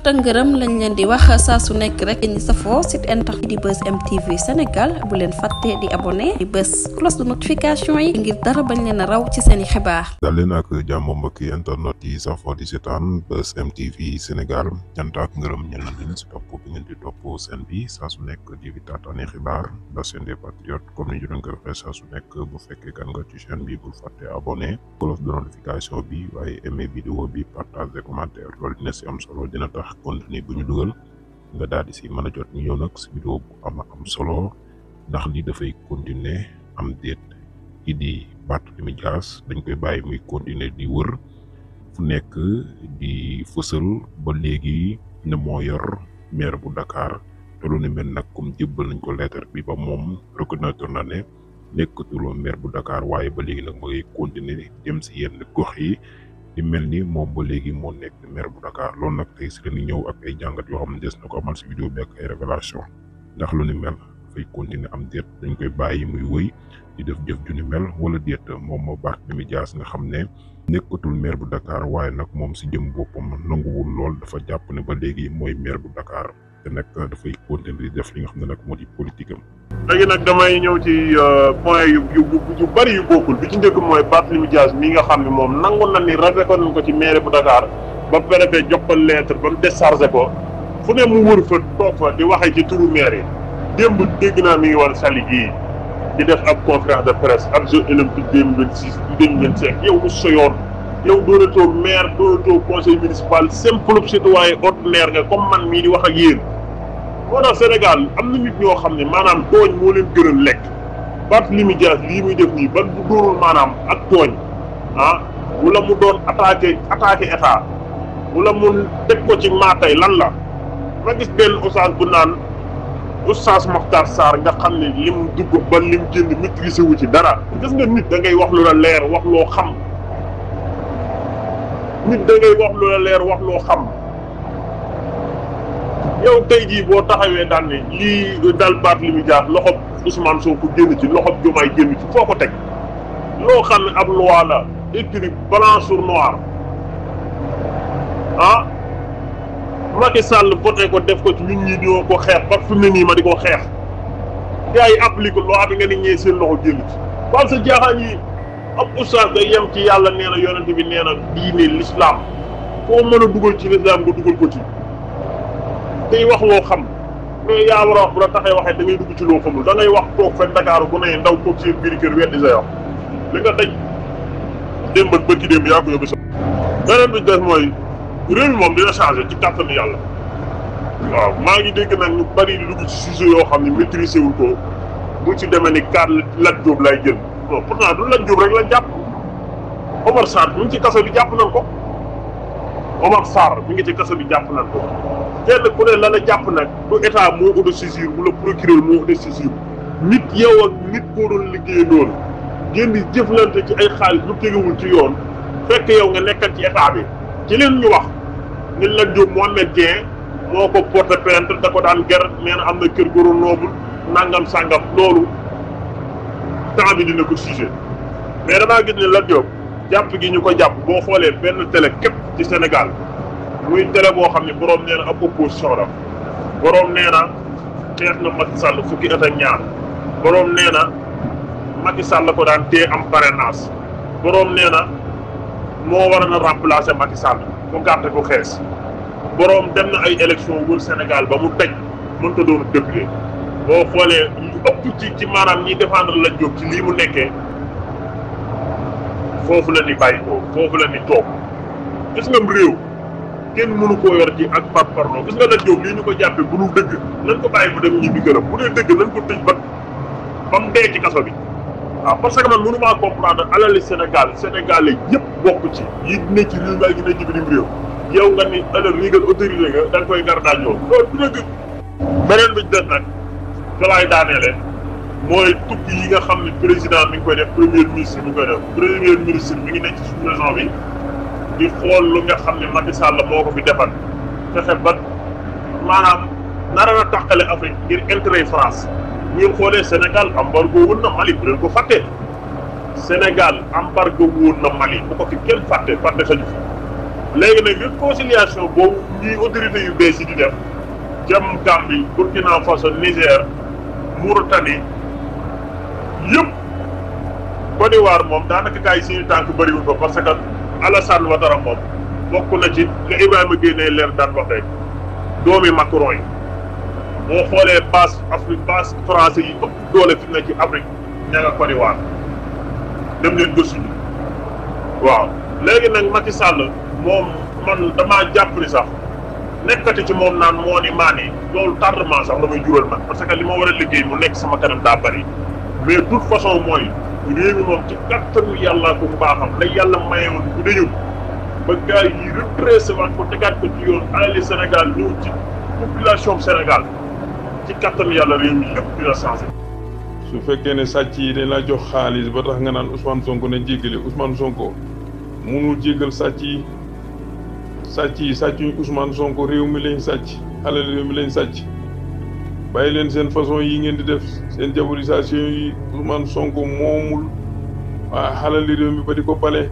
tëngërëm lañ leen di wax saa su nekk rek ñi safoo site internet di Buzz M TV Sénégal bu leen fàtte di abonné di bës cloche de notification yi ngir dara bañ leen a raw ci seeni xibaar. dal leen ak jàmm mbokki internet yi safoo di seetaan Buzz M TV Sénégal cant ak ngërëm ñen leen si topp bi ngeen di topp seen bi saa su nekk di taataane xibaar la chaîne des patriotes comme ni ñu doon ko waxee saa su nekk bu fekkee kan nga ci chaîne bi bul fàtte abonné cloche de notification bi waaye aimé vidéo bi partager commentaire loolu dina si am solo dina tax contenu bu ñu dugal nga daal di si mën a jot ñu ñëw nag si vidéo bu am solo ndax li dafay continuer am déet kii di Barthélémy Dias dañ koy bàyyi muy continuer di wër fu nekk di fësal ba léegi ne moo yor maire bu Dakar te lu ne mel nag comme jébbal nañ ko lettre bi ba moom reconnaître na ne nekkatul maire bu Dakar waaye ba léegi nag mooy continuer dem si yenn gox yi di mel ni moom ba léegi moo nekk maire bu Dakar loolu nag tey si la ñu ñëw ak ay jàngat yoo xam ne des na ko amal si vidéo bi ak ay révélation ndax lu ni mel dafay continuer am déet dañ koy bàyyi muy wëy di def jëf ju ni mel wala déet moom moo Barthélémy Dias nga xam ne nekkatul maire bu Dakar waaye nag moom si jëm boppam nanguwul lool dafa jàpp ne ba léegi mooy maire bu Dakar te nag dafay continuer di def li nga xam ne nag moo di politique am. léegi nag damay ñëw ci point yu bari yu bokkul bi ci njëkk mooy Barthélémy Dias mi nga xam ne moom nangu na ni rafetlu nañ ko ci maire bu Dakar ba préfet jox ko lettre ba mu déchargé ko fu ne mu wër fa toog fa di waxee ci turu maire yi démb dégg naa mi ngi woon Saly gii di def ab conférence de presse ak Jeux olympiques 2025 yow mu soyoon yow doonatoo maire doonatoo conseil municipal simple citoyen ordinaire nga comme man mii di wax ak yéen. moo tax Sénégal am na nit ñoo xam ne maanaam tooñ moo leen gënal lekk Barthélémy Dias lii muy def nii ba bu doonul maanaam ak tooñ wala mu doon attaqué état wala mu teg ko ci maatay lan la ma gis benn oustaz bu naan oustaz Makhtar Sarr nga xam ne lim dugg ba lim génn maîtrisé wu ci dara gis nga nit da ngay wax lu la leer wax loo xam wax loo xam yow tey jii boo taxawee daan ne lii dal Barthélémy Dias loxob Ousmane Sonko génn ci loxob Diomaye génn ci foo ko teg loo xam ne ab loi la écrit blanc sur noir Macky Sall voté ko def ko ci nit ñi ñoo ko xeex ba fi mu ne nii ma di ko xeex gars yi appliqué loi bi nga ni ñee seen loxo génn ci wal sa jaaxaan yi ab oustaz day yem ci yàlla nee na yonent bi nee na diine l'islam foo mën a dugal ci l'islam nga dugal ko ci tey wax loo xam mais yaa war a wax bu la taxee waxee da ngay dugg ci loo xamul da ngay wax toog fa Dakar bu ne ndaw toog seen biir kër weddi sa wax li nga daj démb ak bëkki démb yaa ko yóbbu sa beneen bi des mooy réew mi moom dina changé ci kàttanu yàlla waaw maa ngi dégg nag ñu bari di dugg ci sujet yoo xam ne maîtrisé wul ko bu ci demee ni cadre Lat Diop lay jël bon pourtant du Lat Diop rek la jàpp Omar Sarr mi ngi ci kaso bi jàpp nañ ko Omar Sarr mi ngi ci kaso bi jàpp nañ ko kenn ku ne la la jàpp nag du état moo autosaisir wala procureur moo autosaisir nit yow ak nit koo doon liggéeyee loolu ngeen di jëflante ci ay xaalis lu tegewul ci yoon fekk yow nga nekkal ci état bi ci leen ñu wax ni Lat Diop Mohamed Dieng moo ko porté plainte da ko daan ger nee na am na kër goro noobul nangam sangam loolu temps bi dina ko sujet mais damaa gis ne Lat Diop jàpp gi ñu ko jàpp boo xoolee benn télé képp ci Sénégal muy télé boo xam ne boroom nee na ab opposition la boroom nee na xeex na Macky Sall fukki at ak ñaar boroom nee na Macky Sall la ko daan téye am parrainage boroom nee na moo war a remplacer Macky Sall mu gàtte ko xees boroom dem na ay élection wër Sénégal ba mu tëj mënta doon député boo xoolee lu ëpp ci maanaam ñiy défendre Lat Diop ci lii mu nekkee foofu la ni bàyyi ko foofu la ni toog gis nga réew kenn mënu koo yor ci ak parparloo gis nga Lat Diop lii ñu ko jàppee bu dul dëgg nañ ko bàyyi bu dem ñibbi këram bu dee dëgg nañ ko tëj ba mu dee ci kaso bi waaw parce que man mënu maa comprendre alali Sénégalais yëpp bokk ci yi ne ci réew mi ak yi ne ci bitim réew yow nga ni alal régal autorité nga da nga koy gardaajoo loolu du dëgg beneen bi ci des nag fa laay daaneele mooy tukki yi nga xam ne président mi ngi koy def premier ministre mi ngi koy def premier ministre mi ngi nekk ci sous-région bi di xool lu nga xam ne Macky Sall moo ko fi defal fexe ba maanaam nara na tàqale Afrique ngir intérêt France ñu xoolee Sénégal embargo woon na Mali bu leen ko fàtte Sénégal embargo woon na Mali bu ko fi kenn fàtte xaju fi léegi nag réconciliation boobu ñuy autorités yu bees yi di def jëm Gambie Burkina Faso Niger Mauritanie yëpp Côte d'Ivoire moom daanaka gars yi suñu tànk bëriwul ko parce que Alassane Ouattara moom bokk na ci nga Ibrahima Guèye leer daan wax rek doomi Macron yi boo xoolee base Afrique base français yi ëpp doole fi na ci Afrique ña nga Côte d'Ivoire dem leen gëstu ji waaw léegi nag Macky Sall moom man damaa jàpp ni sax nekkati ci moom naan moo ni maani loolu tardement sax la may jural man parce que li ma war a liggéey mu nekk sama kanam daa bari mais toute façon mooy réew mi moom ci kattanu yàlla ko mbaaxam la yàlla mayewoon bu dañu ba gars yi redressé waat ko tegaat ko ci yoon alali Sénégal ñëw ci population Sénégal ci kattanu yàlla réew mi lépp dina changé. su fekkee ne sàcc yi dañ la jox xaalis ba tax nga naan Ousmane Sonko ne jéggale Ousmane Sonko munul jéggal sàcc yi sàccuñ Ousmane Sonko réew mi lañ sàcc alal réew mi lañ sàcc bàyyi leen seen façon yi ngeen di def seen diabolisation yi. Ousmane Sonko moomul xalali réew mi ba di ko bale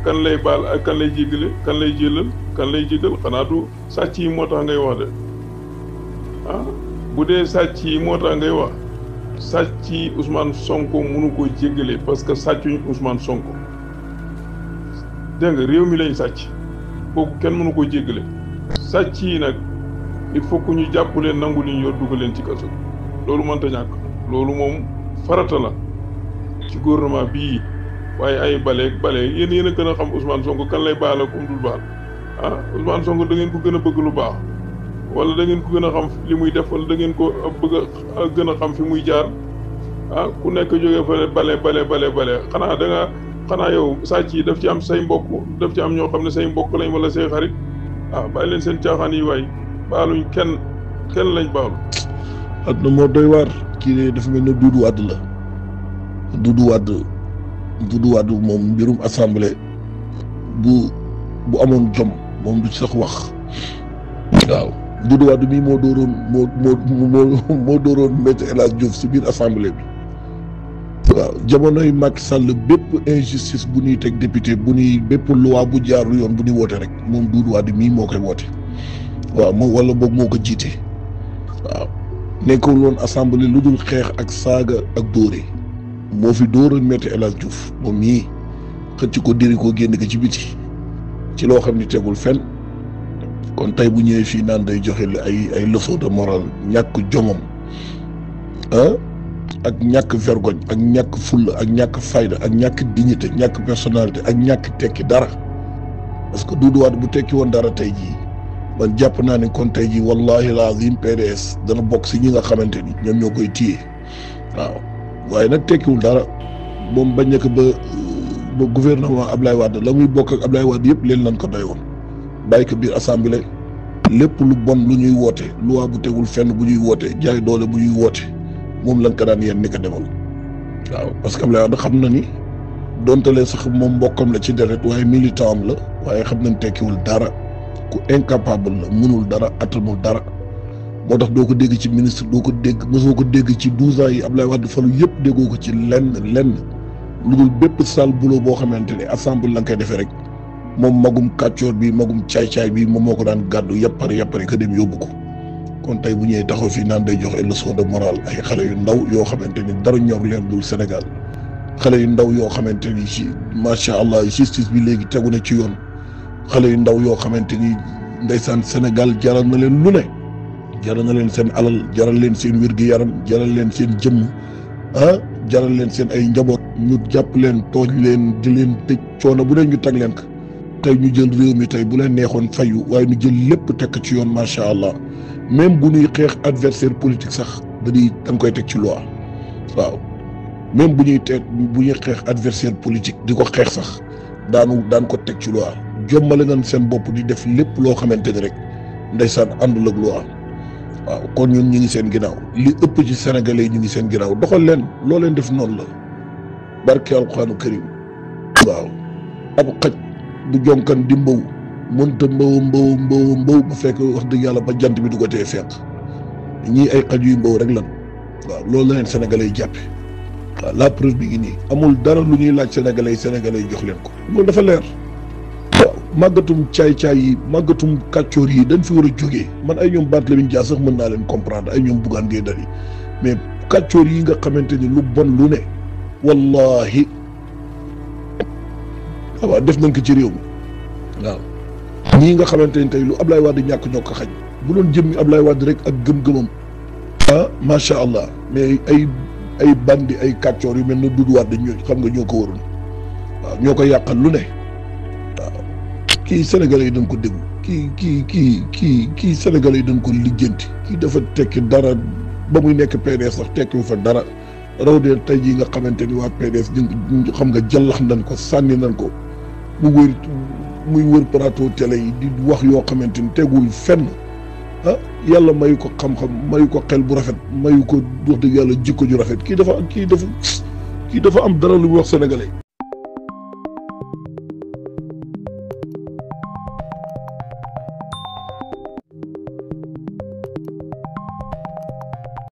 kan lay baal ak kan lay jéggale kan lay jëlal kan lay jéggal xanaa du sàcc yi moo tax ngay wax de bu dee sàcc yi moo tax ngay wax sàcc yi Ousmane Sonko mënu ko jéggale parce que sàccuñ Ousmane Sonko dégg nga réew mi lañ sàcc kooku kenn mënu ko jéggale sàcc yi nag il faut que ñu jàpp leen nangu li ñu yor dugal leen ci kaso loolu mënta ñàkk loolu moom farata la ci gouvernement bii waaye ay bale yéen a gën a xam Ousmane Sonko kan lay baal ak dul baal Ousmane Sonko da ngeen ko gën a bëgg lu baax wala da ngeen ko gën a xam li muy def wala da ngeen ko bëgg a gën a xam fi muy jaar ku nekk jógee fa bale xanaa yow sàcc yi daf ci am say mbokk daf ci am ñoo xam ne say mbokk lañ wala say xarit bàyyi leen seen caaxaan yi waay baaluñ kenn lañ baalu. àdduna moo doy waar kii de dafa mel ne Doudou Wade la Doudou Wade moom mbirum assemblée bu amoon jom moom du ci sax wax waaw Doudou Wade mii moo dooroon Maître El Hadji Diouf si biir assemblée bi waaw jamonoy Macky Sall bépp injustice bu ñuy teg député bépp loi bu jaarul yoon bu ñuy woote rek moom Doudou Wade mii moo koy woote waaw moom wala boog moo ko jiite waaw nekkul woon assemblée lu dul xeex ak saaga ak dóore moo fi dóoroon Maître El Hadji Diouf moom mii xëcc ko diri ko génn ko ci biti ci loo xam ni tegul fenn kon tey bu ñëwee fii naan day joxe ay leçon de morale ñàkk jomam ak ñàkk vergogne ak ñàkk fulla ak ñàkk fayda ak ñàkk dignité ñàkk personnalité ak ñàkk tekki dara parce que Doudou Wade bu tekki woon dara tey jii man jàpp naa ne kon tey jii wallahi lazim PDS dana bokk si ñi nga xamante ni ñoom ñoo koy téye waaw waaye nag tekkiwul dara moom bañ nekk ba gouvernement Ablaye Wade la muy bokk ak Ablaye Wade yëpp leen lan ko doy woon bàyyi ko biir assemblée lépp lu bon lu ñuy woote loi bu tegul fenn bu ñuy woote jaay doole bu ñuy woote moom lañ ko daan yéen ni ko demal waaw parce que Ablaye Wade xam na ni dontalee sax moom mbokkam la ci deret waaye militant am la waaye xam nañ tekkiwul dara ku incapable la mënul dara attanul dara moo tax doo ko dégg ci ministre doo ko dégg mosoo ko dégg ci 12 ans yi Ablaye Wade falu yëpp déggoo ko ci lenn lu dul bépp sale boulot boo xamante ne assemblée la nga koy defee rek moom magum kàccoor bi magum caay-caay bi moom moo ko daan gàddu yàppari ka dem yóbbu ko kon tey bu ñëwee taxaw fii naan day joxe leçon de morale ay xale yu ndaw yoo xamante ni dara ñor leen dul Sénégal xale yu ndaw yoo xamante ni ci macha allah justice bi léegi tegu na ci yoon xale yu ndaw yoo xamante ni ndeysaan Sénégal jaral na leen lu ne jaral na leen seen alal jaral leen seen wér-gi-yaram jaral leen seen jëmm jaral leen seen ay njaboot ñu jàpp leen tooñ leen di leen tëj coono bu ne ñu teg leen ko tey ñu jël réew mi tey bu leen neexoon fayu waaye ñu jël lépp teg ci yoon macha allah même bu ñuy xeex adversaire politique sax da nga koy teg ci loi waaw même bu ñuy xeex adversaire politique di ko xeex sax daan ko teg ci loi jommale nañ seen bopp di def lépp loo xamante ni rek ndeysaan àndul ak loi waaw kon ñun ñu ngi seen ginnaaw li ëpp ci sénégalais yi ñu ngi seen ginnaaw doxal leen loo leen def noonu la barke alxuraanu karim waaw ab xaj bu jonkan di mbaw mënta mbaw ba fekk wax dëgg yàlla ba jant bi du ko tee fekk ñii ay xaj yuy mbaw rek lan waaw loolu la leen sénégalais yi jàppe waaw la preuve bi ngi nii amul dara lu ñuy laaj sénégalais yi jox leen ko loolu dafa leer waaw màggatum caay-caay yi màggatum kàccoor yi dañ fi war a jógee man ay ñoom Barthélémy Dias sax mën naa leen comprendre ay ñoom Bougane Gueye Dany mais kàccoor yi nga xamante ni lu bon lu ne wallahi waaw def nañ ko ci réew mi waaw ñii nga xamante ni tey lu Ablaye Wade ñàkk ñoo ko xañ bu doon jëmmi Ablaye Wade rek ak gëm-gëmam macha allah mais ay bandi ay kàccoor yu mel ne Doudou Wade ñoo xam nga ñoo ko waroon waaw ñoo ko yàqal lu ne waaw kii sénégalais yi dañ ko déglu kii sénégalais yi dañ ko lijjanti kii dafa tekki dara ba muy nekk PDS sax tekkiwu fa dara raw de tey jii nga xamante ni waa PDS xam nga jàllax nañ ko sànni nañ ko muy wër plateau télé yi di wax yoo xamante ni tegul fenn yàlla mayu ko xam-xam mayu ko xel bu rafet mayu ko wax dëgg yàlla jikko ju rafet kii dafa am dara lu muy wax sénégalais